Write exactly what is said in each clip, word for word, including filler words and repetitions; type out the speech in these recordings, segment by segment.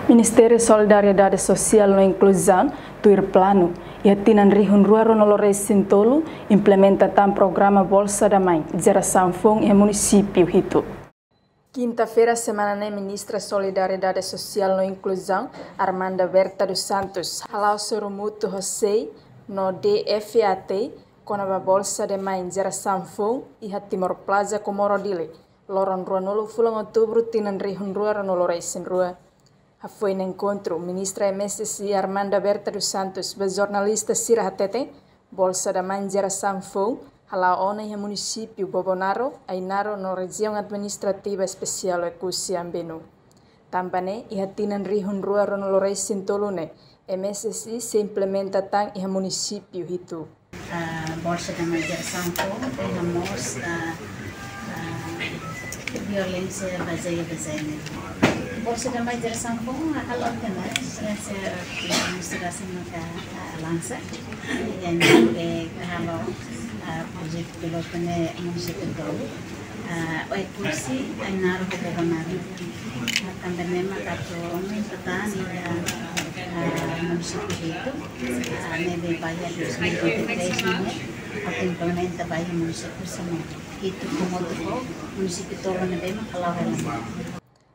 Ministériu Solidariedade Sosiál no Inkluzaun tuir planu, iha tinan rihun rua ruanulu resin tolu implementa tan programa Bolsa da Mãe Jerasaun Foun iha munisípiu hitu. Kinta-feira semana ne'e, Ministra Solidariedade Sosiál no Inkluzaun, Armanda Berta dos Santos, hala'o sorumutu ho SEI no D F A T kona-ba Bolsa da Mãe Jerasaun Foun iha Timor Plaza, Comoro, Dili, loron ruanulu fulan Outubru tinan rihun rua ruanulu resin rua. Hafoin enkontru, Ministra M S S I Armanda Berta dos Santos ba jornalista sira hateten, Bolsa da Mãe Jerasaun Foun hala'o ona iha munisípiu Bobonaro, Ainaro no Rejiaun Administrativa Espesiál Oekusi Ambenu. Tanba ne'e, iha tinan rihun rua ruanulu resin tolu ne'e, M S S I sei implementa tan iha munisípiu hitu. Ah, Bolsa da Mãe Jerasaun Foun, iha mós, ah, ah, violénsia bazeia ba géneru. Bolsa da Mãe Jerasaun Foun, ah, halo tema, referénsia, ah, mesti rasa maka, ah, lansa. Yang, eh, halo, ah, projetu pilotu ne'e munisípiu tolu. Ah, Oekusi, Ainaro ho Bobonaro. Ah, tanba ne'e mak atu aumenta tan iha, ah, munisípiu hitu. Ah, ne'ebé ba iha dois mil e vinte e três ne'e, atu implementa ba iha munisípiu semua. Hitu komodu ho munisípiu tolu ne'ebé mak hala'o hela.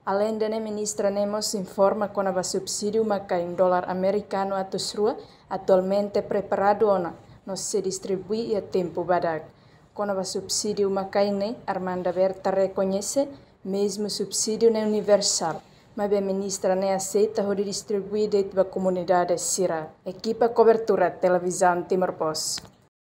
Aleinde ne'e, Ministra ne'e mós informa kona-ba subsídiu uma-kain dolar amerikanu atus rua, atualmente preparadu ona no sei distribui iha tempu badak. Kona-ba subsídiu uma-kain ne'e, Armanda Berta rekoñese, mezmu subsídiu ne'e universál, maibé Ministra ne'e aseita hodi distribui de'it ba komunidade sira. Ekipa kobertura Televizaun Timor Post.